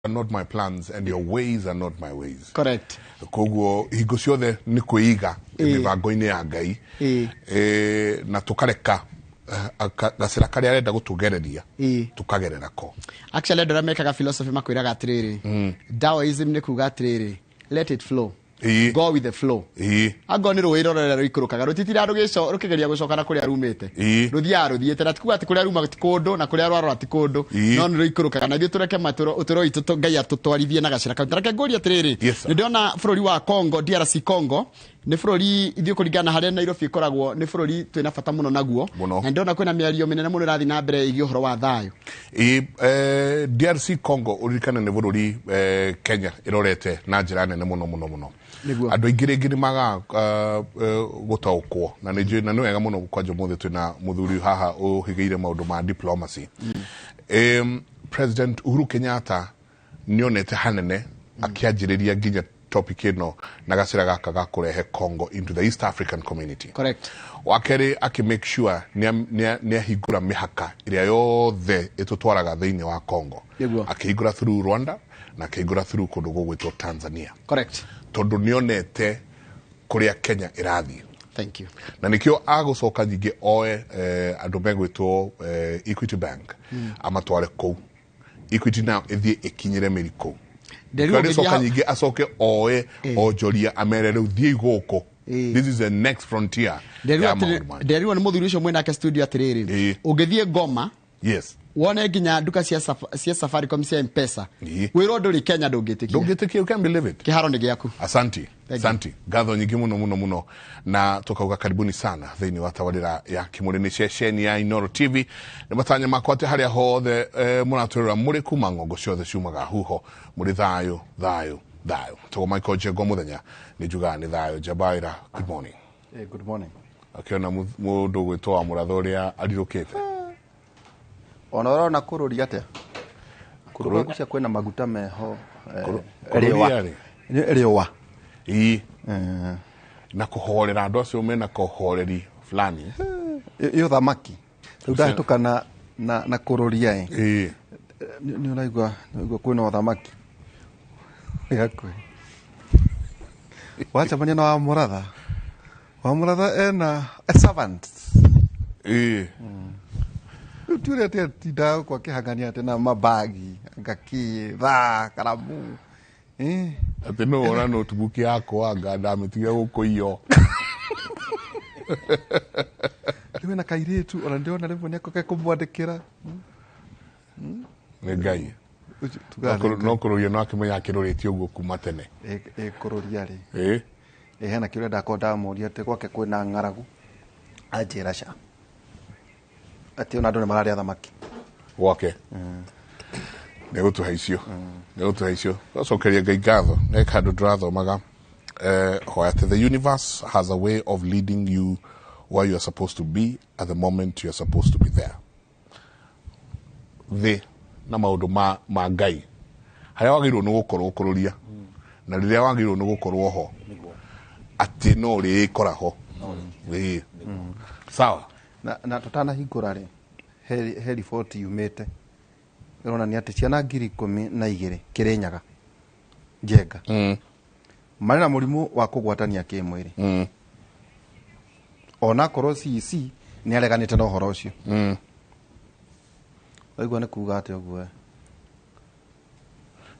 Are not my plans and your ways are not my ways. Correct. Koguo hingo ciothe nĩ kwĩiga mĩbango-inĩ ya Ngai. Na tũkareka gacĩra karĩa arenda gũtũgereria tũkagerera ko. Actually, andũ arĩa mekaga philosophy makwĩraga atĩrĩrĩ, Taoism nĩ kuga atĩrĩrĩ, let it flow. Go with the flow. Angorwo nĩ rũĩ rorera rũikũrũkaga, rũtitira rũkĩgeria gũcoka na kũrĩa rumĩte. Rũthiaga rũthiĩte, na tikuga atĩ kũrĩa ruma ti kũndũ na kũrĩa rwarora ti kũndũ. No nĩ rũikũrũkaga, na ithuĩ tũreke ũtũũro witũ Ngai atũtwarithie na gacĩra kau. Tareke ngũrie atĩrĩrĩ, Yes, sir. nĩ ndĩrona bũrũri wa Congo, DRC Congo, nĩ bũrũri ithuĩ kũringana na harĩa Nairobi ĩkoragwo, nĩ bũrũri twĩna bata mũno naguo. Mũno. Na ndĩrona kwĩna mĩario mĩnene mũno ĩrathiĩ na mbere ĩgiĩ ũhoro wa thayũ. DRC Congo, ũririkane nĩ bũrũri Kenya ĩrorete na njĩra nene mũno mũno mũno. Andũ aingĩ rĩngĩ nĩ magaga gũtaũkwo, na nĩ njũĩ, na nĩ wega mũno kwanja ũmũthĩ twĩna mũthuri haha ũhĩgĩire maũndũ ma diplomacy. President Uhuru Kenyatta nĩonete hanene akĩanjĩrĩria nginya topic ĩno na gacĩra gaka ga kũrehe Congo into the East African Community. Wa kerĩ, akĩ make sure nĩ ahingũra mĩhaka ĩrĩa yothe ĩtũtwaraga thĩinĩ wa Congo. Akĩhingũra through Rwanda na akĩhingũra through kũndũ gũgwĩtwo Tanzania. Tondũ nĩonete kũrĩa Kenya ĩrathiĩ. Thank you. Na nĩkĩo agũcoka nyingĩ oe andũ megwĩtwo Equity Bank amatware kũu. Equity nayo ĩthiĩ ĩkinyĩre mĩri kũu. Nderirwo Nĩkĩo agĩcoka ngĩthiĩ nyingĩ acoke oe onjoria amere rĩu thiĩi gũkũ. This is the next frontier ya maũndũ maya. Nderirwo nĩ mũthuri ũcio mwĩnake studio atĩrĩrĩ, ũngĩthiĩ Goma, wone nginya nduka cia Safaricom, cia M-Pesa. Wĩrwo ndũrĩ Kenya, ndũngĩtĩkia. Ndũngĩtĩkia, you can't believe it. Kĩharo nĩ gĩaku. Asanti. Thank you. Asanti. Ngatho nyingĩ mũno mũno mũno, na tukauga karibuni sana thĩinĩ wa tabarĩra ya Kĩmũrĩ, nĩ ceceni ya Inooro TV. Nĩ matanya makwa atĩ harĩa hothe mũratwĩrora mũrĩ kuma ng'ongo ciothe ciumaga huho, mũrĩ thayũ thayũ thayũ. Tũgo Michael Njengo mũthenya nĩ njugaga nĩ thayũ. Njabaira, good morning. Hey, good morning. Akĩona mũndũ gwĩtwo wa mũratho ũrĩa arirũkĩte. Ona ũrona kũrũria atĩa? Kũrũria gũcia kwĩna maguta meho, Kũrũria riũa. rĩ? Nĩ riũa. Na kũhorera andũ acio mena kũhoreri fulani. Ĩ ũthamaki. Rĩu ndahĩtũka na kũrũria ĩ. Nĩ ũraigua kwĩna ũthamaki. Wĩ hakuhĩ. Wacemania na Wamũratha. Wamũratha ena a servant. Rĩu ti ũrĩa atĩ atindaga gũkũ akĩhang'ania atĩ na mabagi, ngakĩ, thaa, karamu. Atĩ no wona notebook yakwa anga ndamĩtigire gũkũ iyo. Rĩu ena kairĩtu, ona ndĩrona rĩmwe nĩakoke kũmwandĩkĩra. Nĩ Ngai. Ũcio tugaga nĩ Ngai. No kũrũria no akĩmenya akĩrũrĩtie ũguo kuma tene. Kũrũria rĩ. Hena kĩũria ndakorwo ndamũria atĩ gwake kwĩna ng'aragu. Anjĩra ca. Atĩ ona andũ nĩ mararĩa thamaki. Gwake. Nĩ gũtũhe icio. Nĩ gũtũhe icio. Twacokeria Ngai ngatho. Nĩ handũ ndĩrathomaga. Hoya atĩ the universe has a way of leading you where you are supposed to be at the moment you are supposed to be there. Thĩ na maũndũ ma Ngai. Harĩa wagĩrĩirwo nĩ gũkorwo ũkũrũria. Na rĩrĩa wagĩrĩirwo nĩ gũkorwo ho. Atĩ no ũrĩĩkora ho. Sawa. Na tũtanahingũra rĩ, he riboti yumĩte. Ĩronania atĩ ciana ngiri ikũmi na igĩrĩ Kĩrĩnyaga, Njenga. Marĩ na mũrimũ wa kũgwatania kĩmwĩrĩ. Onakorwo CEC nĩ areganĩte na ũhoro ũcio. Waigua nĩ kuga atĩa ũguo?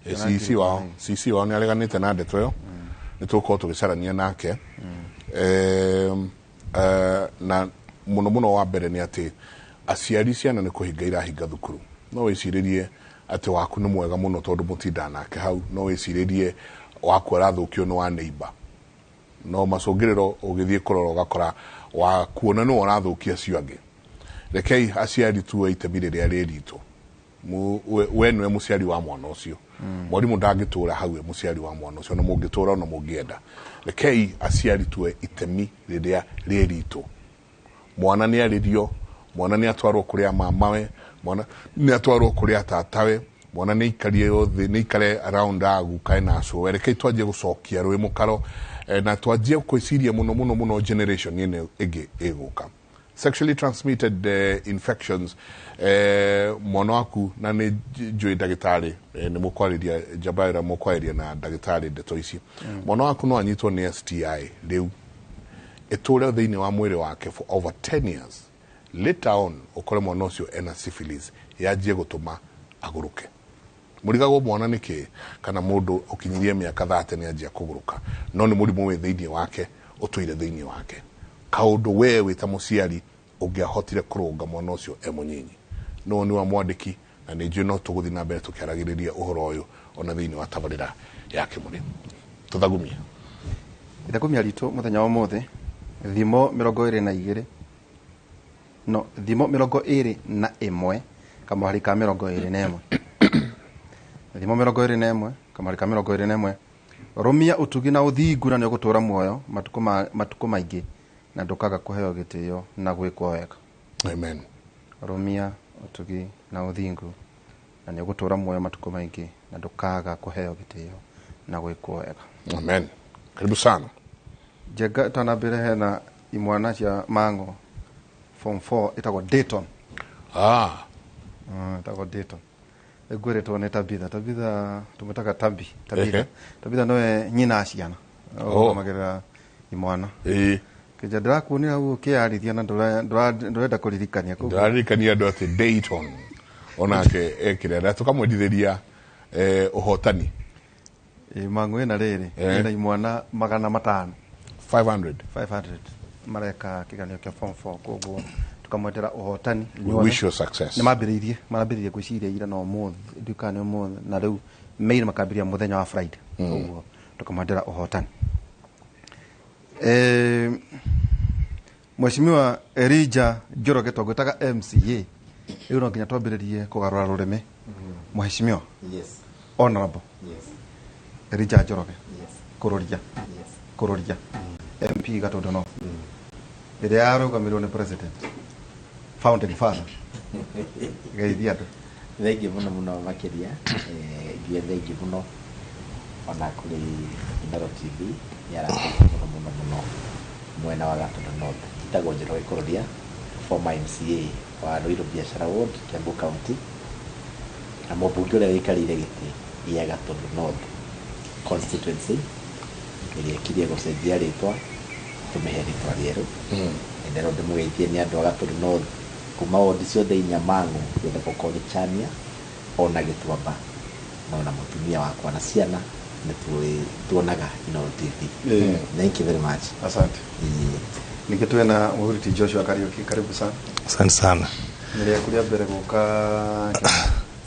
CEC wao, CEC wao nĩ areganĩte na ndeto ĩyo. Nĩ tũgũkorwo tũgĩcarania nake. Na mũno mũno wa mbere nĩ atĩ aciari ciana nĩ kũhinga irahinga thukuru. No wĩcirĩrie atĩ waku nĩ mwega mũno tondũ mũtindaga nake hau. No wĩcirĩrie waku arathũkio nĩ wa neighbor. No macũngĩrĩro ũgĩthiĩ kũrora ũgakora wakuona nĩwe ũrathũkia acio angĩ. Rekei aciari tuoe itemi rĩrĩa rĩ ritũ. We nĩwe mũciari wa mwana ũcio. Mwarimũ ndangĩtũra hau e mũciari wa mwana ũcio, na mũngĩtũra ona mũngĩenda. Rekei aciari tuoe itemi rĩrĩa rĩ ritũ. Mwana nĩ arĩrio, mwana nĩ atwarwo kũrĩa mamawe, mwana nĩ atwarwo kũrĩa tatawe, mwana nĩ aikario thĩ, nĩ aikare around agukae na acũwe. Rekei twanjie gũcokia rũĩ mũkaro, na twanjie gwĩciria mũno mũno mũno generation ĩno ĩngĩ ĩgũka. Sexually transmitted infections, mwana waku na nĩ njũĩ ndagĩtarĩ, nĩ mũkwarĩria njamba ĩrĩa mũkwarĩria na ndagĩtarĩ ndeto ici. Mwana waku no anyitwo nĩ STI rĩu ĩtũre thĩinĩ wa mwĩrĩ wake for over 10 years. Later on ũkore mwana ũcio ena syphilis yanjie gũtũma agũrũke. Mũrigagwo mwana nĩkĩ kana mũndũ ũkinyirie mĩaka 30 nĩ anjia kũgũrũka, no nĩ mũrimũ wĩ thĩinĩ wake, ũtũire thĩinĩ wake. Kaũndũ we wĩ ta mũciari ũngĩahotire kũrũnga mwana ũcio e mũnyinyi. No nĩ wa mwandĩki na nĩ njũĩ no tũgũthiĩ na mbere tũkĩaragĩrĩria ũhoro ũyũ ona thĩinĩ wa tabarĩra ya Kĩmũrĩ. Tũthagumie. Ithagumia ritũ mũthenya wa ũmũthĩ, thimo 22, no thimo 21 kamũhari ka 21. Thimo 21 kamũhari ka 21. Rũmia ũtugi na ũthingu na nĩ ũgũtũũra muoyo matukũ maingĩ na ndũkaga kũheo gĩtĩo na gwĩkwo wega. Amen. Rũmia ũtugi na ũthingu na nĩ ũgũtũũra muoyo matukũ maingĩ na ndũkaga kũheo gĩtĩo na gwĩkwo wega. Amen. Karibu sana. Njenga ĩtanambĩre hena imwana cia Mang'o form 4 ĩtagwo Dayton. Ĩtagwo Dayton. Ĩngwĩrĩtwo nĩ Tabitha. Tabitha tũmwĩtaga Tabi. Tabitha. Tabitha nĩwe nyina ciana. Ũrũgamagĩrĩra imwana. Kĩnja ndĩrakuonire hau ũkĩyarithia na ndũrenda kũririkania. Ndĩraririkania andũ atĩ Dayton onake ekĩre na tũkamwendithĩria ũhotani. Mang'o ĩna rĩrĩ, ĩna imwana 500. 500. 500. Mareka kĩgeranio kĩa form 4 koguo tukamwendera ũhotani. We wish you success. Nĩ marambĩrĩirie gwĩciria ira na ũmũthĩ, ndiũĩ kana nĩ ũmũthĩ, na rĩu main makambĩrĩria mũthenya wa Friday. Koguo tukamwendera ũhotani. Mheshimiwa Elijah Njoroge twagwĩtaga MCA. Rĩu no nginya twambĩrĩrie kũgarũra rũrĩmĩ. Mheshimiwa. Yes. Honorable. Yes. Elijah Njoroge. Yes. Kũrũria. Yes. Kũrũria. MP Gatundu North. Ĩrĩa yarũgamĩrĩirwo nĩ president. Founding father. Geithia andũ. Thengiũ mũno mũno makĩria. Ngiuga thengiũ mũno ona kũrĩ Inooro TV nĩ arateithia mũno mũno mũno mwena wa Gatundu North. Njĩtagwo Njoroge Kũrũria, former MCA wa Ruiru Biashara Ward, Kiambu County, na mũmbunge ũrĩa wĩikarĩire gĩtĩ gĩa Gatundu North constituency ĩrĩa ĩkirie gũcenjia rĩtwa tũmĩhe rĩtwa rĩerũ. Nderwo ndĩmũgeithie nĩ andũ a Gatundu North kuma ward ciothe inya Mang'u, Gĩthogoko, Chania ona Gĩtuamba, no na mũtumia wakwa na ciana nĩ tuonaga Inooro TV. Thank you very much. Asante. Ningĩ twĩna Mũhuriti Joshua Kariuki, karibu sana. Asante sana. Nĩ rĩaku rĩa mbere gũka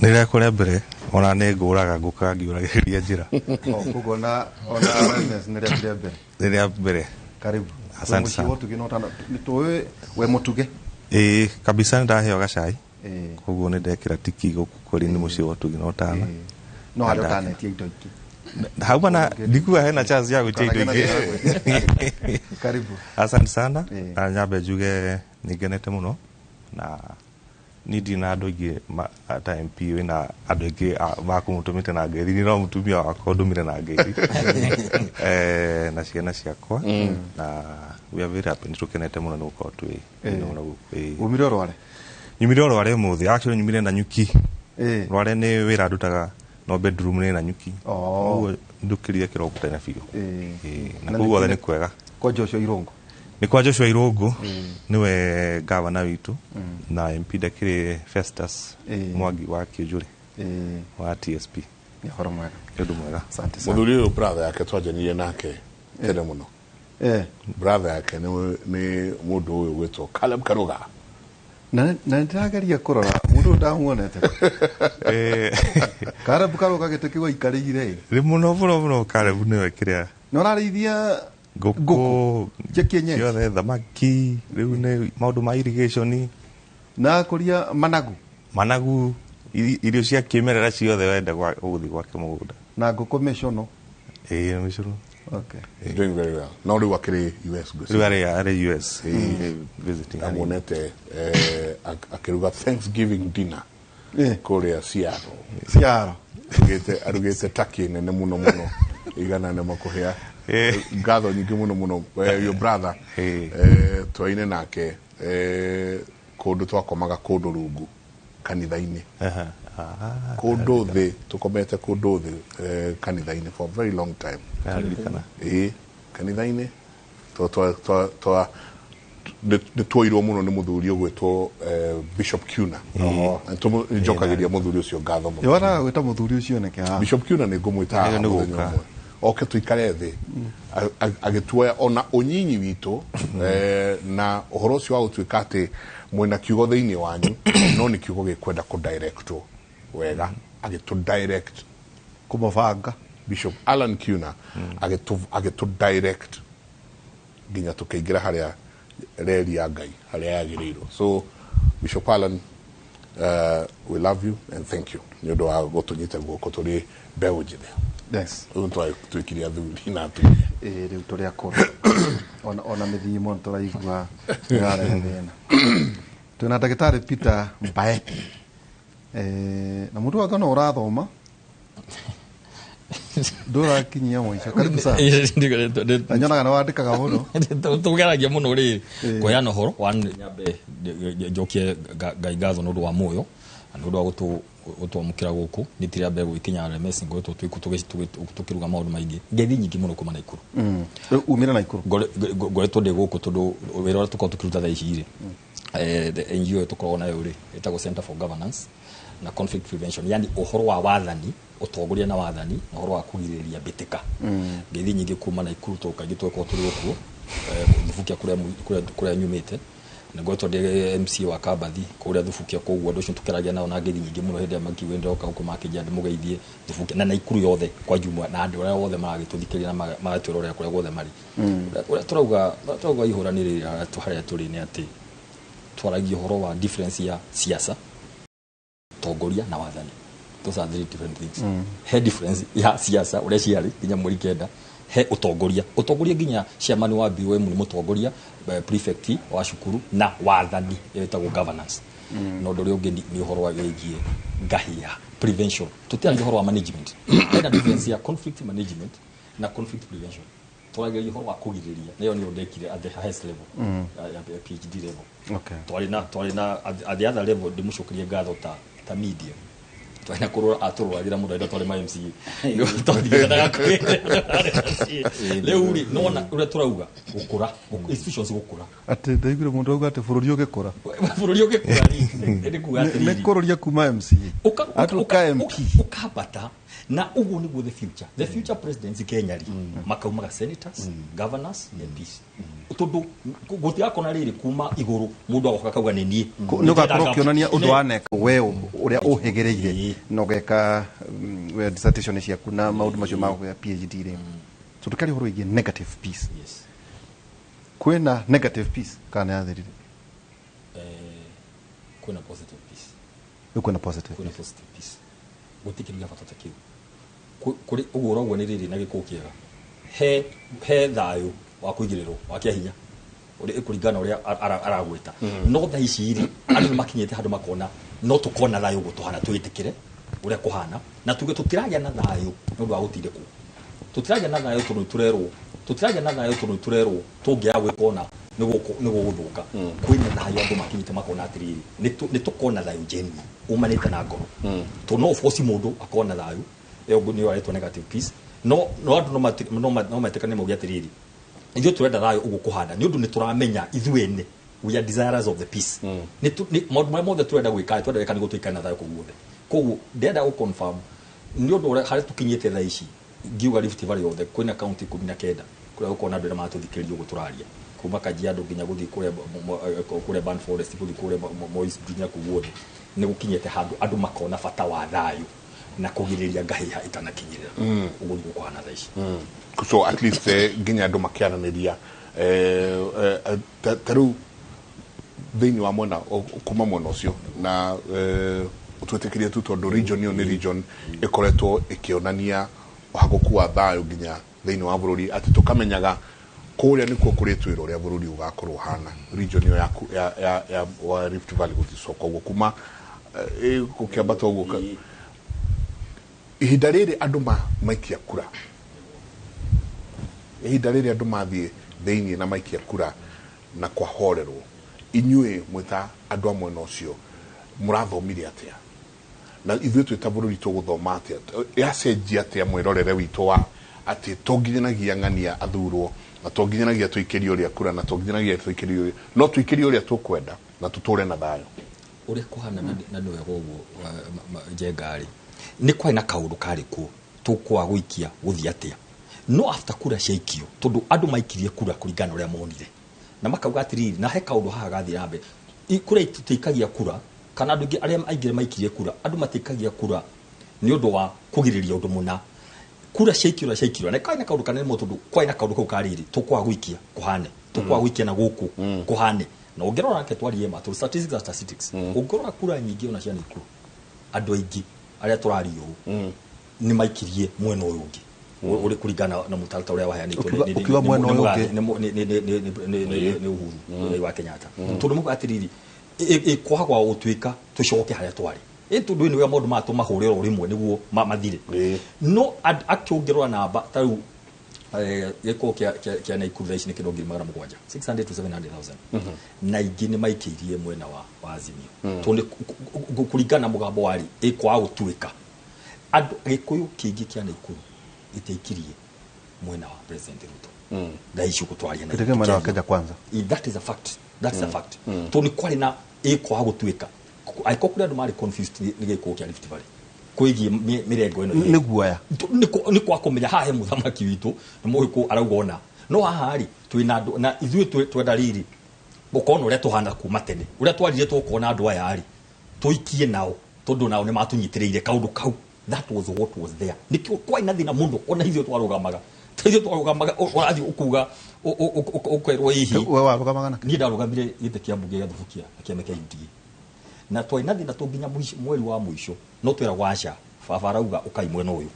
Nĩ rĩakwa rĩa mbere, ona nĩ ngũraga ngũka ngiũragĩrĩria njĩra. Koguo ona wellness nĩ rĩaku rĩa mbere. Nĩ rĩa mbere. Karibu. Asante sana. Mũciĩ wa Ũtugi no tana, nĩ tũĩ we mũtuge. Ĩĩ, kabisa nĩ ndaheo gacai. Koguo nĩ ndekĩra tiki gũkũ kũrĩ nĩ mũciĩ wa Ũtugi no tana. No harĩa ũtanetia indo ingĩ. Hau bana ndikuga hena chance ya gwĩtia indo ingĩ. Karibu. Asante sana. Na nyambe njuge nĩ ngenete mũno na niĩ ndirĩ na andũ aingĩ ta MP wĩna andũ aingĩ makũmũtũmĩte na ngeithi, no mũtumia wakwa ũndũmire na ngeithi. Na ciana ciakwa. Na we are very happy, nĩ tũkenete mũno nĩ gũkorwo twĩ mũno gũkũ. Umire Rware? Nyumire Rware ũmũthĩ, actually nyumire Nanyuki. Rware nĩ wĩra ndutaga no bedroom nĩ Nanyuki. Koguo ndũkĩrire kĩroko tene biũ. Na koguo othe nĩ kwega. Kwa Joshua Irungu? Nĩ kwa Joshua Irungu, nĩwe gavana witũ na MP ndakĩrĩ Festus Mwangi wa Kĩũnjũrĩ wa TSP. Nĩ ũhoro mwega. Nĩ ũndũ mwega. Asante sana. Mũthuri ũyũ brother yake twanjanirie nake tene mũno. Brother yake nĩ mũndũ ũyũ gwĩtwo Caleb Karuga. Na nĩndĩrageria kũrora mũndũ ũyũ ndamuonete. Caleb Karuga gĩtĩ kĩu aikarĩire. Nĩ mũno mũno mũno Caleb nĩwe kĩrĩa. Nĩ ũrarĩithia ngũkũ, cia kienyeji? Ciothe, thamaki, rĩu nĩ maũndũ ma irrigation. Na kũria managu. Managu, irio cia kĩmerera ciothe wenda ũgũthiĩ gwake mũgũnda. Na ngũkũ mĩcũnũ. Ĩĩ, mĩcũnũ. Okay. He's doing very well. No rĩu akĩrĩ US ngwĩciria. Rĩu arĩ US. Visiting. Amuonete, akĩruga Thanksgiving dinner. Kũrĩa Seattle. Seattle. Arugĩte turkey nene mũno mũno. Igana nĩ makũhĩa. Ngatho nyingĩ mũno mũno. Your brother. Twaine nake. Kũndũ twakomaga kũndũ rungu kanitha-inĩ. Kũndũ thĩ tũkomete kũndũ thĩ kanitha-inĩ for a very long time. Ĩĩ, kanitha-inĩ nĩ tuoirwo mũno nĩ mũthuri ũgwĩtwo Bishop Kiuna. Nĩ njokagĩria mũthuri ũcio ngatho mũno. Waraga gwĩta mũthuri ũcio nĩkĩ haha? Bishop Kiuna nĩ ngũmwĩta haha Nĩ mũthenya gũka. ũmwe oke tũikare thĩ agĩtuoya ona ũnyinyi witũ na ũhoro ũcio wa gũtuĩka atĩ mwĩna kiugo thĩinĩ wanyu, no nĩ kiugo gĩkwenda kũdirectwo wega, agĩtũ direct. Kũmũbanga. Bishop Alan Kiuna agĩtũ direct nginya tũkĩingĩra harĩa reri ya Ngai harĩa yagĩrĩirwo. So Bishop Alan, we love you and thank you nĩ ũndũ wa gũtũnyita guoko tũrĩ mbeũ njĩthĩ. Rĩu twĩkire athuri na atumia. Ĩĩ, rĩu tũrĩ akũrũ, ona mĩthimo nĩ tũraigua ĩrarehe thĩna. Twĩna ndagĩtarĩ Peter Mbae. Na mũndũ wanga no ũrathoma ndũrakinyia mũico. Karibu sana. Na nyonaga nĩ wandĩkaga mũno. Tũgeragia mũno rĩ kũheana ũhoro wa nyambe njokie Ngai ngatho nĩ ũndũ wa muoyo na nĩ ũndũ wa gũtwamũkĩra gũkũ. Nĩ ti rĩa mbere gũgĩkinya RMS, ngoretwo twĩkuo tũkĩruga maũndũ maingĩ, ngeithi nyingĩ mũno kuma Naikuru. Rĩu umire Naikuru? Ngoretwo ndĩ gũkũ tondũ wĩra ũrĩa tũkoragwo tũkĩruta thaa ici rĩ, the NGO ĩyo tũkoragwo nayo rĩ ĩtagwo Center for Governance na Conflict Prevention, yani ũhoro wa wathani, ũtongoria na wathani, na ũhoro wa kũgirĩrĩria mbĩtĩka. Ngeithi nyingĩ kuma Naikuru tondũ kaingĩ tũgĩkorwo tũrĩ gũkuo Thubukia kũrĩa nyumĩte. Na ngoretwo ndĩ MC wa Kambathi kũrĩa Thubukia, koguo andũ acio tũkĩaragia nao na ngeithi nyingĩ mũno. Hĩndĩ ĩrĩa makiuga ndĩroka gũkũ, makĩnjĩra ndĩmũgeithie Thubukia na Naikuru yothe kwa jumla, na andũ arĩa othe maragĩtũthikĩrĩria na magatwĩrorera kũrĩa guothe marĩ. Ũrĩa tũrauga ihũra nĩ rĩrĩ harĩa tũrĩ nĩ atĩ twaragia ũhoro wa difference ya siasa, tongoria na wathani. Those are three different things. He difference ya siasa ũrĩa ciarĩ nginya mweri 9, he ũtongoria, ũtongoria nginya chairman wa BOM nĩ mũtongoria, prefect wa cukuru, na wathani ĩyo ĩtagwo governance. Na ũndũ ũrĩa ũngĩ nĩ ũhoro wa wĩgiĩ ngahĩha prevention. Tũtiaragia ũhoro wa management. Hena difference ya conflict management na conflict prevention. Twaragia ũhoro wa kũgirĩrĩria, na ĩyo nĩyo ndekire at the highest level ya PhD level. Twarĩ na at the other level, ndĩmũcokerie ngatho ta media, twarĩ na kũrora atũroragĩra mũno rĩrĩa twarĩ ma MCA. Twathiaga kwĩ rĩu rĩ nona ũrĩa tũrauga gũkũra, institutions gũkũra. Atĩ ndaiguire mũndũ auga atĩ bũrũri ũgĩkũra. Bũrũri ũgĩkũra rĩ, nĩ kuga nĩ atĩrĩrĩ kũrũria kuma MCA atuĩka MP. Ũkambata na ũguo nĩguo the future presidents Kenya rĩ makaumaga senators, governors, MPs, tondũ gũtigakona rĩrĩ kuma igũrũ mũndũ agoka akauga nĩ niĩ. Nĩ ũgakorwo ũkĩonania ũndũ waneka we ũrĩa ũhĩgĩrĩire na ũgeka we dissertation ciaku na maũndũ macio ma kũgĩa PhD rĩ. So tũkĩaria ũhoro wĩgiĩ negative peace, kwĩna negative peace kana nĩ yathirire? Kwĩna positive peace. Rĩu kwĩna positive Kwĩna peace. Positive peace, gũtirĩ kĩndũ gĩa bata ta kĩu. Kũrĩ ũguo ũrauga nĩ rĩrĩ na gĩkũũ kĩega, he thayũ wa kũigĩrĩrwo wa kĩa hinya ũrĩa kũringana na ũrĩa aragwĩta. No thaa ici rĩ, andũ nĩ makinyĩte handũ makona no tũkona thayũ ũguo tũhana, twĩtĩkĩre ũrĩa kũhana na tuge tũtiragĩa na thayũ nĩ ũndũ wa gũtindĩkwo, tũtiragĩa na thayũ tondũ nĩtũrerwo tũtiragĩa na thayũ, tondũ nĩtũrerwo tũngĩaga gwĩka ũna nĩ gũgũthũka. Kwĩna thayũ, andũ makinyĩte makona atĩrĩrĩ, nĩ tũkona thayũ genuine umanĩte na ngoro, tondũ no ũboci mũndũ akorwo na thayũ. Ĩyo nĩyo aretwo negative peace. No andũ no metĩkanie mauge atĩrĩrĩ, ithuĩ tũrenda thayũ ũguo kũhana nĩ ũndũ nĩ tũramenya ithuĩ ene we are desirous of the peace. Maũndũ marĩa mothe tũrenda gwĩka, tũrenda gwĩka nĩguo tũikare na thayũ kũu guothe. Koguo ndĩrenda gũ confirm nĩ ũndũ ũrĩa harĩa tũkinyĩte thaa ici, ngiuga Rift Valley yothe kwĩna kaunti 19 kũrĩa gũkorwo na andũ arĩa maratũthikĩrĩria ũguo tũraria, kuma Kajiado nginya gũthiĩ kũrĩa kũrĩa Burnt Forest, gũthiĩ kũrĩa Moi nginya kũu guothe, nĩ gũkinyĩte handũ andũ makona bata wa thayũ na kũgirĩrĩria ngahĩha itanakinyĩrĩra. Ũguo nĩguo kũhana thaa ici. So at least nginya andũ makĩaranĩria ta rĩu thĩinĩ wa mwena kuma mwena ũcio na twĩtĩkĩrie tu tondũ region ĩyo nĩ region ĩkoretwo ĩkĩonania ũhagũku wa thayũ nginya thĩinĩ wa bũrũri, atĩ tũkamenyaga kũrĩa nĩkuo kũrĩtwĩra ũrĩa bũrũri ũgakorwo ũhana, region ĩyo yaku ya wa Rift Valley gũticoka ũguo kuma gũkĩambata ũguo ihinda rĩrĩ andũ maikia kura, ihinda rĩrĩ andũ mathiĩ thĩinĩ na maikia kura na kwahorerwo. Inyuĩ mwĩta andũ a mwena ũcio mũrathomire atĩa, na ithuĩ twĩ ta bũrũri tũgũthoma atĩa? Yacenjia atĩa mwĩrorere witũ wa atĩ to nginyanagia ng'ania athurwo, na to nginyanagia tũikĩrie ũrĩa kura, na to nginyanagia tũikĩrie ũrĩa, no tũikĩrie ũrĩa tũkwenda na tũtũre na thayũ? Ũrĩa kũhana na nĩ wega ũguo Njenga-rĩ, nĩ kwarĩ na kaũndũ karĩ kuo tũkwaga gũikia gũthiĩ atĩa, no after kura ciaikio, tondũ andũ maikirie kura kũringana na ũrĩa monire na makauga atĩrĩrĩ, na he kaũndũ haha gathiĩ na mbere. Kura tũtiikagia kura, kana andũ aingĩ arĩa aingĩ maikirie kura, andũ matiikagia kura nĩ ũndũ wa kũgirĩrĩria ũndũ mũna. Kura ciaikio ũrĩa ciaikio, na kwarĩ na kaũndũ kanene mũno, tondũ kwarĩ na kaũndũ kau ka rĩrĩ, tũkwaga gũikia kũhane, tũkwaga gũikia na gũkũ kũhane. Na ũngĩrora, reke twarie ma, tondũ statistics are statistics, ũngĩrora kura nyingĩ ona cia Naikuru, andũ aingĩ arĩa tũraria ũũ nĩ maikirie mwena ũyũ ũngĩ ũrĩ kũringana na mũtaratara ũrĩa waheanĩtwo Ũkiuga mwena ũyũ ũngĩ. nĩ Uhuru wa Kenyatta, tondũ mauga atĩrĩrĩ, kwaga gũtuĩka tũcoke harĩa twarĩ, tondũ nĩ wega maũndũ maya tũmahũre oro rĩmwe nĩguo mathire. No akĩongerera namba ta rĩu gĩkoo kĩa Naikuru thaa ici nĩ kĩndũ 700,000, 600 to 700,000, na ingĩ nĩ maikĩirie mwena wa Azimio, tondũ nĩ kũringana na mũgambo warĩ ĩkwaga gũtuĩka andũ Gĩkũyũ kĩingĩ kĩa Naikuru gĩtiaikirie mwena wa President Ruto thaa ici ũguo twaria na Gĩtĩkĩre mwena wa Kenya Kwanza. That is a fact, that is a fact, tondũ nĩ kwarĩ na ĩkwaga gũtuĩka angĩkorwo kũrĩ andũ marĩ confused nĩ gĩkũũ kĩa Rift Valley kwĩgiĩ mĩrengo ĩno Nĩ guoya. Nĩ kwa kũmenya haha he mũthamaki witũ nĩ mũgĩkũ arauga ona no haha rĩ twĩna andũ na ithuĩ twenda rĩrĩ gũkorwo na ũrĩa tũhana kuma tene, ũrĩa twarire tũkorwo na andũ aya rĩ tũikie nao, tondũ nao nĩ matũnyitĩrĩire kaũndũ kau. That was what was there. Nĩkĩo kwarĩ na thĩna mũno, ona ithuĩ twarũgamaga, ithuĩ twarũgamaga, ũrathiĩ ũkuga ũkerwo ĩhi. We warũgamaga na kĩ? Niĩ ndarũgamire gĩtĩ kĩa mbunge gĩa Thubukia na kĩama kĩa UDA, na twarĩ na thĩna to nginya mweri wa mũico no tweragwo aca, baba arauga ũkai mwena ũyũ.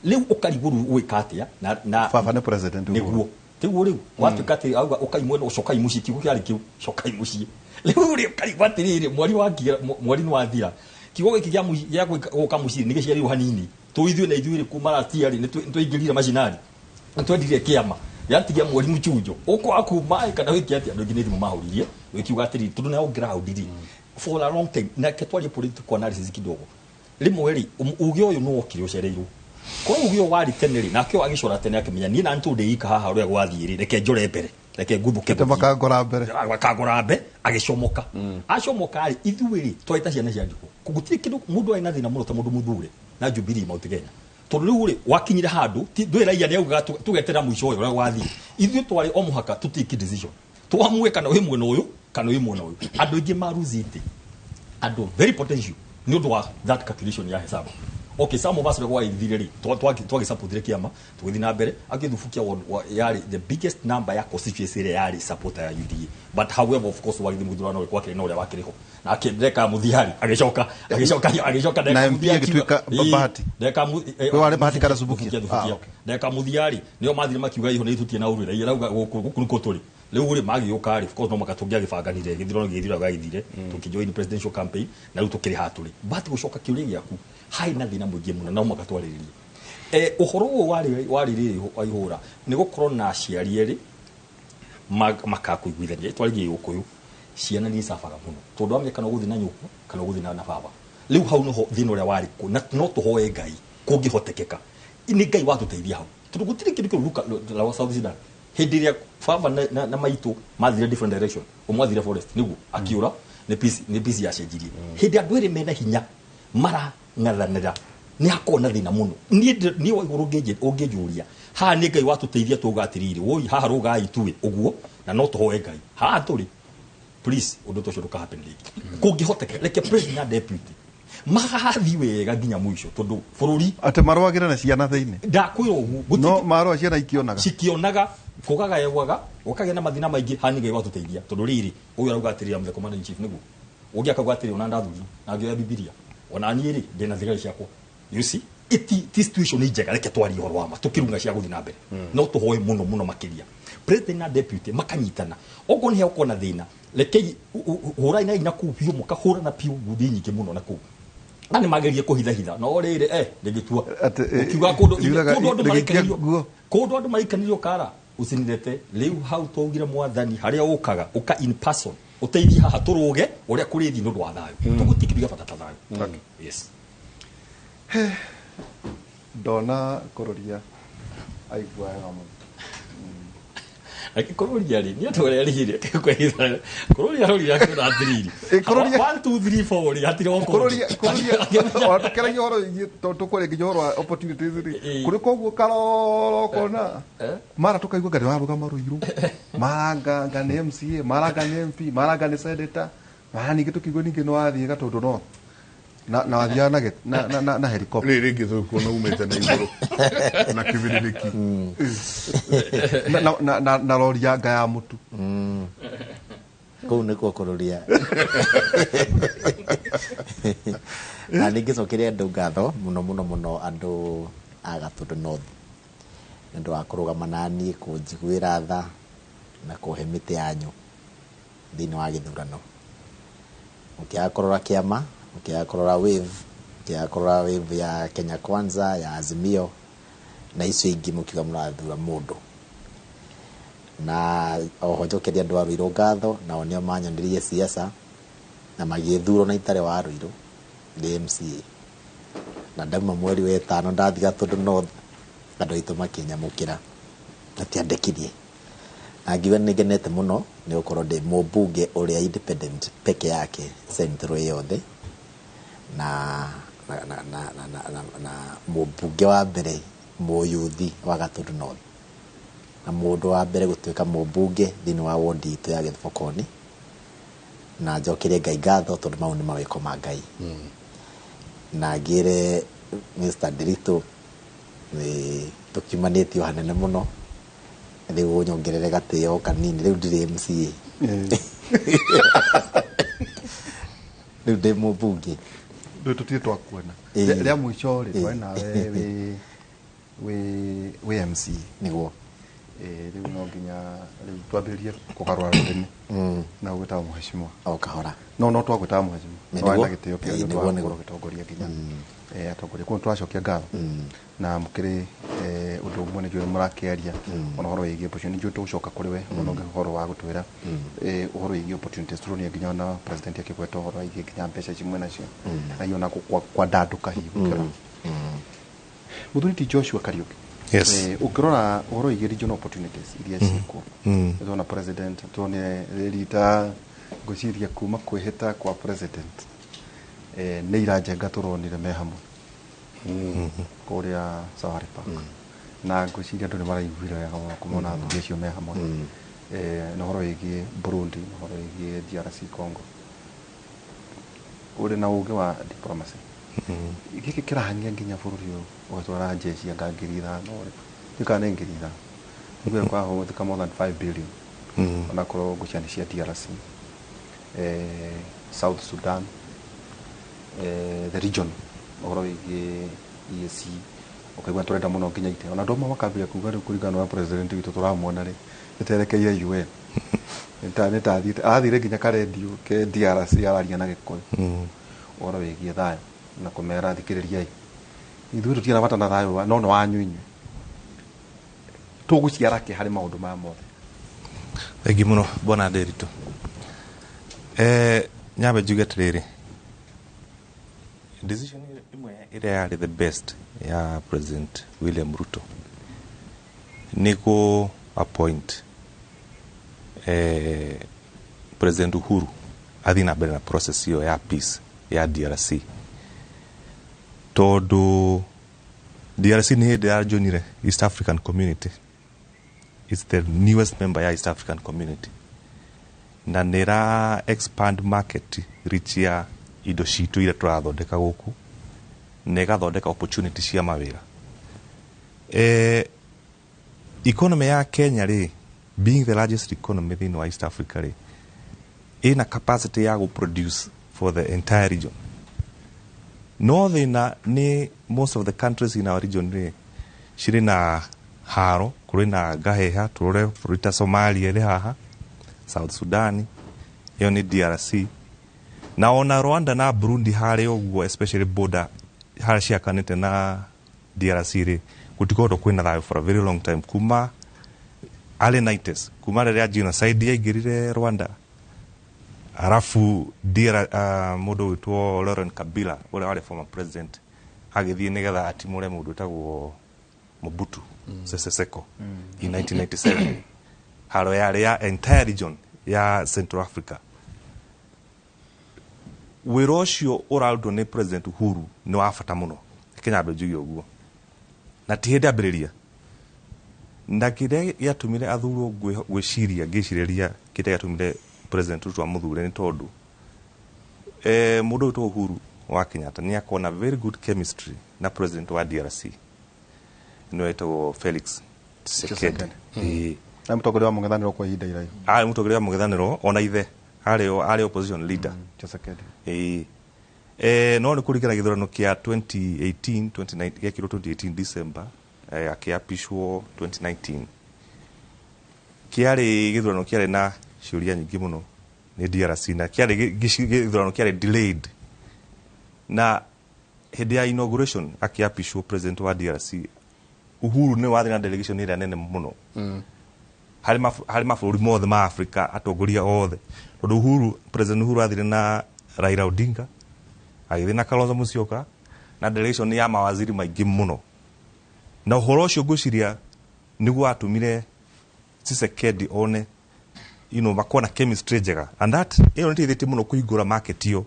Rĩu ũkarigwo rĩu ũgwĩka atĩa na Baba nĩ President Uhuru. Nĩguo tiguo rĩu watuĩka atĩ auga ũkai mwena ũcio, cokai mũciĩ, kiugo kĩarĩ kĩu, cokai mũciĩ. Rĩu rĩ ũkarigwo atĩrĩrĩ, mweri wakinya, mweri nĩ wathira, kiugo gĩkĩ gĩa gũka mũciĩ nĩ gĩciarirwo hanini tũ ithuĩ na ithuĩ rĩ kuma last year rĩ nĩ twaingĩrire macinani, nĩ twendirie kĩama gĩatigia mweri mũchunjo ũkwaga kuma ĩ, kana wĩke atĩa? Andũ aingĩ nĩ thimũ mahũririe wĩkiuga atĩrĩrĩ, tondũ nĩ on ground rĩ for a long time, na reke twarie political analysis kidogo. Rĩmwe rĩ uge ũyũ nĩ wokire ũcereirwo, korwo uge ũyũ warĩ tene rĩ, nake ũyũ agĩcora tene akĩmenya niĩ na nĩ ndĩika haha ũrĩa gwathiĩ rĩ, reke njore mbere, reke nguthũke. Ate makangora mbere. Makangora mbe, agĩcomoka acomoka rĩ, ithuĩ rĩ twarĩ ta ciana cia ndigwa, gũtirĩ kĩndũ mũndũ arĩ na thĩna mũno ta mũndũ mũthure na Jubilee Mount Kenya, tondũ rĩu rĩ wakinyire handũ ndũĩ raia nĩ augaga tũgeterera mũico ũyũ ũrĩa gwathiĩ. Ithuĩ twarĩ o mũhaka tũ take decision, twamue kana wĩ mwena ũyũ kana wĩ mwena ũyũ. Andũ aingĩ maruzite andũ very potential nĩ ũndũ wa that calculation ya hesabu. Okay, some of us rĩ gwaithire rĩ twagĩsupportire kĩama tũgĩthiĩ na mbere agĩthubukia yarĩ the biggest number ya constituency ĩrĩa yarĩ supporter ya UDA. But however, of course, wagĩthiĩ mũthurano rĩ kwakĩrĩ na ũrĩa wakĩrĩ ho na akĩreka mũthiari agĩcoka Na MP agĩtuĩka Bahati. Ndeka We warĩ Bahati kana Subukia? Thubukia. Ah, okay. Ndeka mũthiari nĩo mathire makiuga iho nĩ tũtie na ũrĩ raia rauga gũkũ gũkũ nĩkuo tũrĩ rĩu rĩ magĩũka rĩ, of course no mũhaka tũngĩagĩbanganire gĩthurano gĩgĩthira gĩgĩthire, tũkĩjoin presidential campaign na rĩu tũkĩrĩ haha tũrĩ. But gũcoka kĩũria gĩaku, harĩ na thĩna mũingĩ mũno no mũhaka twarĩrĩrie ũhoro ũyũ warĩ rĩrĩ wa ihũra nĩ gũkorwo na aciari erĩ makakũiguithania. Twarigie Gĩkũyũ, ciana nĩ icabaga mũno tondũ wamenya kana ũgũthiĩ na nyũkwa kana ũgũthiĩ na baba. Rĩu hau nĩho thĩna ũrĩa warĩ kuo, na no tũhoe Ngai kũngĩhotekeka nĩ Ngai watũteithia hau, tondũ gũtirĩ kĩndũ kĩu la South Sudan hĩndĩ ĩrĩa baba na maitũ mathire different direction, ũmwe athire forest nĩguo akiũra nĩ peace, nĩ peace yacenjirie. Hĩndĩ andũ erĩ mena hinya marang'athanĩra nĩ hakoragwo na thĩna mũno. Niĩ wa igũrũ ũngĩnjũria haha nĩ Ngai watũteithia tuuga atĩrĩrĩ, woi haha rũgai tuĩ ũguo, na no tũhoe Ngai haha tũrĩ, please ũndũ ta ũcio ndũka happen rĩngĩ kũngĩhoteka. Reke president na deputy magathiĩ wega nginya mũico, tondũ bũrũri Atĩ marũagĩre na ciana thĩinĩ. Ndakwĩra ũguo No marũa ciana ikĩonaga. Cikĩonaga kũgagayaga gũkagĩa na mathĩna maingĩ. Haha nĩ Ngai watũteithia, tondũ rĩrĩ ũyũ arauga atĩrĩrĩ, am the commander in chief, nĩguo ũngĩ akauga atĩrĩ, ona ndathurirwo na ngĩoya Bibilia, ona niĩ rĩ ndĩna thigari ciakwa. You see, iti ti situation nĩ njega. Reke twarie ũhoro wa ma tũkĩrunga cia gũthiĩ na mbere, no tũhoe mũno mũno makĩria president na deputy makanyitana. Okorwo nĩ hegũkorwo na thĩna, rekei hũrai na kũu biũ, mũkahũrana biũ ngundi nyingĩ mũno na kũu na nĩ magerie kũhithahitha no rĩrĩ rĩgĩtua Atĩ, ũkiuga kũndũ riuraga kũndũ andũ rĩgĩikia maraikanĩrio nguo. Kũndũ andũ maraikanĩrio kara ucinirete rĩu hau twaugire mwathani harĩa ũkaga ũka in person. Ũteithie haha tũrũge ũrĩa kũrĩthiĩ nĩ ũndũ wa thayũ. Tũgũtirĩ kĩndũ gĩa bata ta thayũ. Yes. Ndona kũrũria aigua wega mũno. Kũrũria rĩ nĩ andũ arĩa rĩrĩ kũrũria rũria akĩona atĩrĩrĩ. Ĩ, kũrũria- 1 2 3 4 rĩ hatirĩ o Kũrũria kũrũria ona tũkĩaragia ũhoro wĩgiĩ tondũ tũkwaria nginya ũhoro wa opportunities rĩ kũrĩ koguo karoro kona mara tũkaigua nga nĩwarũgama Ruiru, mara nga nĩ MCA, mara nga nĩ MP, mara nga nĩ senator, mara ningĩ tũkĩigua ningĩ nĩwathiĩ Gatũndũ North na wathiaga na na helicopter. Rĩ rĩngĩ tũkuona umĩte na igũrũ na kĩbĩrĩrĩki. Na rori ya nga ya mũtu. Kũu nĩkuo kũrũria. Na ningĩcokeria andũ ngatho mũno mũno mũno, andũ a Gatũndũ North, nĩ ũndũ wa kũrũgama naniĩ, kũnjiguĩra tha na kũhe mĩtĩ yanyu thĩinĩ wa gĩthurano. Mũkĩaga kũrora kĩama, mũkĩaga kũrora wave, mũkĩaga kũrora wave ya Kenya Kwanza, ya Azimio na icio ingĩ, mũkiuga mũrathura mũndũ. Na oho njokeria andũ a Ruiru ngatho, nao nĩo manyonirie siasa na magĩthurwo na itarĩ wa Ruiru ndĩ MCA. Na ndauma mweri wa ĩtano ndathiĩ Gatũndũ North, andũ aitũ makĩnyamũkĩra matiandekirie. Na ngiuga nĩ ngenete mũno nĩ gũkorwo ndĩ mũmbunge ũrĩa independent peke yake Central yothe, na mũmbunge wa mbere mũyuthi wa Gatũndũ North, na mũndũ wa mbere gũtuĩka mũmbunge thĩinĩ wa wondi itũ ya Gĩthibokoni. Na njokerie Ngai ngatho tondũ mau nĩ mawĩko ma Ngai. Na ngĩre Mr. Ndiritu nĩ tũkiumanĩtio hanene mũno, rĩu ũnyongerere gatĩo kanini, rĩu ndirĩ MCA, rĩu ndĩ mũmbunge. Rĩu tũtirĩ twakuona. Rĩa mũico rĩ twarĩ nawe wĩ MC. Nĩguo. Rĩu no nginya rĩu twambĩrĩrie kũgarũra rũrĩmĩ na ũgwĩtaga mheshimiwa. O kahora. No twagwĩtaga mheshimiwa. Nĩguo. No warĩ na gĩtĩo kĩo nĩ Nĩguo, ũndũ wa nĩguo. gũkorwo ũgĩtongoria nginya atongoria. Koguo tũracokia ngatho na mũkĩrĩ ũndũ ũmwe nĩ njũĩ mũrakĩaria ona ũhoro wĩgiĩ opportunity, nĩ njũĩ tũgũcoka kũrĩ we ona ũngĩ ũhoro wa gũtwĩra ũhoro wĩgiĩ opportunities. Tũronire nginya ona president akĩgweta ũhoro wĩgiĩ nginya mbeca ici mwĩ nacio na hihi ona kwandandũka hihi gũkĩra. Mũthuri ti Joshua Kariuki. Yes. Ũngĩrora ũhoro wĩgiĩ regional opportunities iria ciĩkuo, tuona president, tuonire rita ngwĩciria kuma kwĩhĩta kwa president, nĩ iranjenga tũronire me hamwe kũrĩa Safari Park, na ngwĩciria andũ nĩ maraiguire wega mũno kũmona athuri acio me hamwe. Na ũhoro wĩgiĩ Burundi na ũhoro wĩgiĩ DRC Congo, ũrĩ na ũgĩ wa diplomacy, gĩkĩ kĩrahang'ia nginya bũrũri ũyũ ũgatwara jeshi anga 5,000 rĩ, ndiũ kana nĩ 5,000, nĩguo kwahũthĩka more than 5 billion, onakorwo ngũcia nĩ cia DRC, South Sudan, the region, ũhoro wĩgiĩ EAC, ũkaigua tũrenda mũno nginya ite ona andũ amwe makambia kuga rĩu kũringana na ũrĩa president witũ tũramuona rĩ nĩterekeire UN, nĩtathiĩte arathire nginya karendio ke DRC araria na Gĩkũyũ ũhoro wĩgiĩ thayũ na kũmera thikĩrĩriai, ithuĩ tũtirĩ na bata na thayũ no nĩ wanyu inyuĩ, tũgũciara kĩ harĩ maũndũ maya mothe? Thengi mũno bwana Nderitu. Nyambe njuge atĩrĩrĩ, decision ĩmwe ĩrĩa yarĩ the best ya President William Ruto nĩ kũ appoint President Uhuru athiĩ na mbere na process ĩyo ya peace ya DRC, tondũ DRC nĩ hĩndĩ yajoinire East African Community. It's the newest member ya East African Community na nĩ ĩra expand market reach ya indo citũ iria tũrathondeka gũkũ na ĩgathondeka opportunity cia mawĩra. Economy ya Kenya rĩ, being the largest economy thĩinĩ wa East Africa rĩ, ĩna capacity ya gũproduce for the entire region, no thĩna nĩ most of the countries in our region rĩ cirĩ na haro, kũrĩ na ngaheha. Tũrore bũrũri ta Somalia ĩrĩ haha, South Sudan, ĩyo nĩ DRC, na ona Rwanda na Burundi harĩ ũguo, especially border harĩa ciakanĩte na DRC rĩ, gũtikoretwo kwĩna thayũ for a very long time, kuma early 90s, kuma rĩrĩa genocide yaingĩrire Rwanda. Arabu DR, mũndũ wĩtwo Laurent Kabila ũrĩa warĩ former president agĩthiĩ nĩgetha atimũre mũndũ wĩtagwo Mobutu Sese Seko in 1997. Haro yarĩ ya entire region ya Central Africa. Wĩra ũcio ũrarutwo nĩ President Uhuru nĩ wa bata mũno, reke nyambe njuge ũguo, na ti hĩndĩ ambĩrĩria. Na kĩrĩa gĩatũmire athurwo, ngwĩciria ngĩcirĩria kĩrĩa gĩatũmire President Ruto amũthure nĩ tondũ mũndũ wĩtwo Uhuru wa Kenyatta nĩ akorwo na very good chemistry na president wa DRC, nĩwe wĩtagwo Felix Tshisekedi. Ĩĩ. Na mũtongoria wa mũng'ethanĩro kwa ihinda iraihu. Arĩ mũtongoria wa mũng'ethanĩro, ona ithe arĩ opposition leader. Tshisekedi. Ĩĩ. No nĩ kũringana gĩthurano kĩa 2018, 29 gĩekirwo 2018 December, akĩapishwo 2019, kĩarĩ gĩthurano kĩarĩ na ciũria nyingĩ mũno nĩ DRC, na kĩarĩ gĩthurano kĩarĩ delayed. Na hĩndĩ ya inauguration akĩapishwo president wa DRC, Uhuru nĩ wathiĩ na delegation ĩrĩa nene mũno harĩ mabũrũri mothe ma Africa, atongoria othe, tondũ Uhuru, President Uhuru athire na Raila Odinga, agĩthiĩ na Kalonzo Musyoka na delegation ya mawaziri maingĩ mũno. Na ũhoro ũcio ngwĩciria nĩguo watũmire Tshisekedi one makorwo na chemistry njega, and that ĩyo nĩ ĩteithĩtie mũno kũhingũra market ĩyo,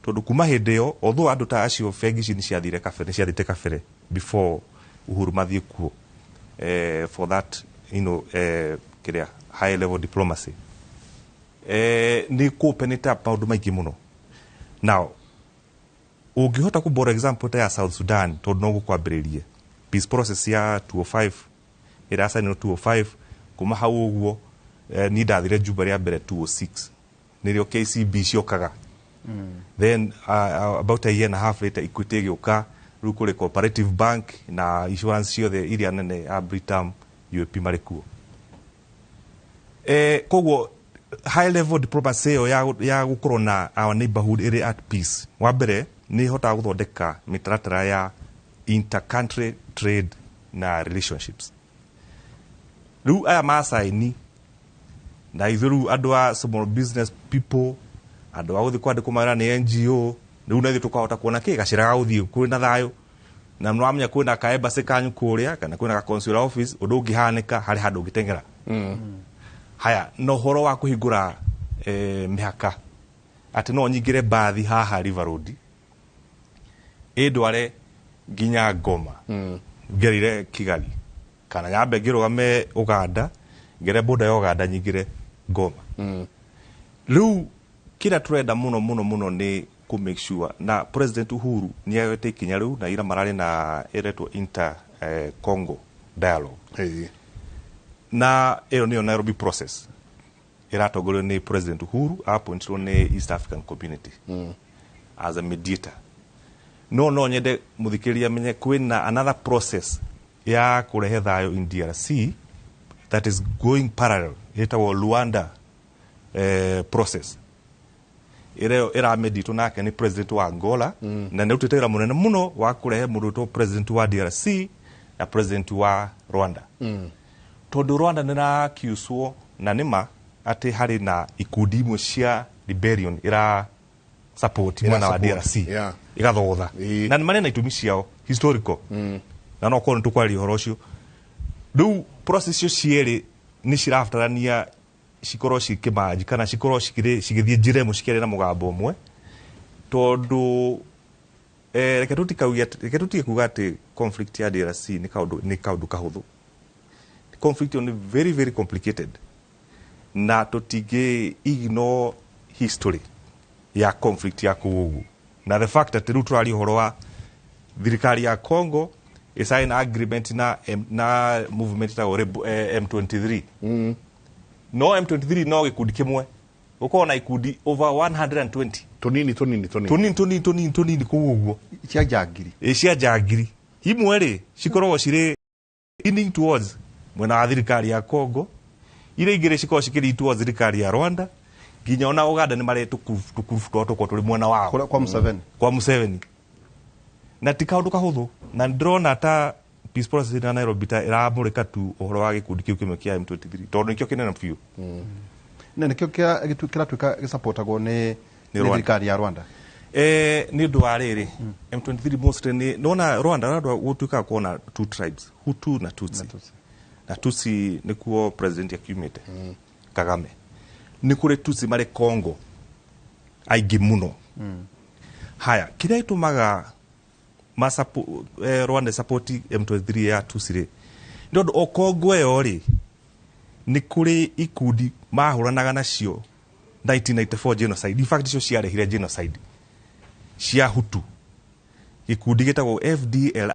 tondũ kuma hĩndĩ ĩyo, although andũ ta acio bengi ici nĩ ciathire kabere, nĩ ciathiĩte kabere before Uhuru mathiĩ kuo for that kĩrĩa high level diplomacy, nĩ kũ open it up maũndũ maingĩ mũno. Now ũngĩhota kũ borrow example ta ya South Sudan, tondũ no gũkwambĩrĩrie peace process ya 205 ĩrĩa yacainirwo 205, kuma hau ũguo niĩ ndathire Juba rĩa mbere 206, nĩrĩo KCB ciokaga. Then about a year and a half later Equity ĩgĩũka. Rĩu kũrĩ Cooperative Bank na insurance ciothe iria nene ya Britam, UAP marĩ kuo. Koguo high level diplomacy ĩyo ya gũkorwo na our neighborhood ĩrĩ at peace, wa mbere nĩ ĩhotaga gũthondeka mĩtaratara ya intercountry trade na relationships. Rĩu aya macaini na ithuĩ rĩu andũ a small business people, andũ a gũthiĩ kwandĩkwo mawĩra nĩ NGO, rĩu na ithuĩ tũkahota kuona kĩ gacĩra ga gũthiĩ kwĩna thayũ, na nĩwamenya kwĩna ka embassy kanyu kũrĩa kana kwĩna ka consular office, ũndũ ũngĩhanĩka harĩ handũ ũngĩteng'era. Haya, na ũhoro wa kũhingũra mĩhaka, atĩ no nyingĩre mbathi haha River Road ĩndware nginya Goma ngerire Kigali, kana nyambe ngĩrũgame Uganda, ngere boda ya Uganda, nyingĩre Goma. Rĩu kĩrĩa tũrenda mũno mũno mũno nĩ kũ make sure na President Uhuru nĩ oete ikinya rĩu, na ira mararĩ na ĩretwo inter Congo dialogue. Na ĩyo nĩyo Nairobi process ĩratongorio nĩ President Uhuru, appointirwo nĩ East African Community as a mediator. No nyende mũthikĩrĩria amenye kwĩna another process ya kũrehe thayũ in DRC that is going parallel, ĩtagwo Luanda process, ĩrĩa ĩrameditwo nake nĩ president wa Angola, na nĩ rutĩte wĩra mũnene mũno wa kũrehe mũndũ wĩtwo president wa DRC na president wa Rwanda, tondũ Rwanda nĩ rakiuswo na nĩma atĩ harĩ na ikundi imwe cia rebellion ira support mwena wa support, DRC, igathotha. Na nĩ marĩ na itũmi ciao historical, na no korwo nĩ tũkwaria ũhoro ũcio. Rĩu process icio cierĩ nĩ cirabatarania cikorwo cikĩmanji kana cikorwo cigĩthiĩ njĩra ĩmwe, cikĩaria na mũgambo ũmwe, tondũ reke tũtige kuga atĩ conflict ya DRC nĩ kaũndũ kahũthũ. Conflict ĩyo nĩ very very complicated, na tũtingĩ ignore history ya conflict ya kũu ũguo, na the fact atĩ rĩu tũraria ũhoro wa thirikari ya Congo ĩsign agreement na movement ĩtagwo M23. No M23 no gĩkundi kĩmwe, gũkorwo na ikundi over 120. Tunini tunini tunini. Tunini tunini tunini tunini kũu ũguo. Cia njangiri. Ĩ, cia njangiri imwe rĩ cikoragwo cirĩ leaning towards mwena wa thirikari ya Congo, iria ingĩ cikoragwo cikĩ towards thirikari ya Rwanda, nginya ona Uganda nĩ marĩ tũkurubu twao tũkorwo tũrĩ mwena wao. Kũrĩa kwa Museveni. Kwa Museveni. Na ti kaũndũ kahũthũ, na ndĩrona ta peace process na Nairobi ta ĩramũrĩka tu ũhoro wa gĩkundi kĩu kĩmwe kĩa M23, tondũ nĩkĩo kĩnene biũ. Na nĩkĩo kĩratuĩka gĩsupportagwo nĩ Nĩ nĩ Rwanda. thirikari ya Rwanda. Nĩ ũndũ wa rĩrĩ, M23 mostly nĩ nona Rwanda, Rwanda gũtuĩkaga kuona two tribes, Hutu na Tutsi. Tutsi. Na Tutsi nĩkuo president akiumĩte Kagame. Nĩ kũrĩ Tutsi marĩ Congo aingĩ mũno. Haya, kĩrĩa gĩtũmaga Rwanda support M23 ya Tutsi rĩ, nĩ ũndũ o Congo ĩyo rĩ, nĩ kũrĩ ikundi mahũranaga nacio 1994 genocide. In fact, icio ciarehire genocide cia Hutu, gĩkundi gĩtagwo FDL.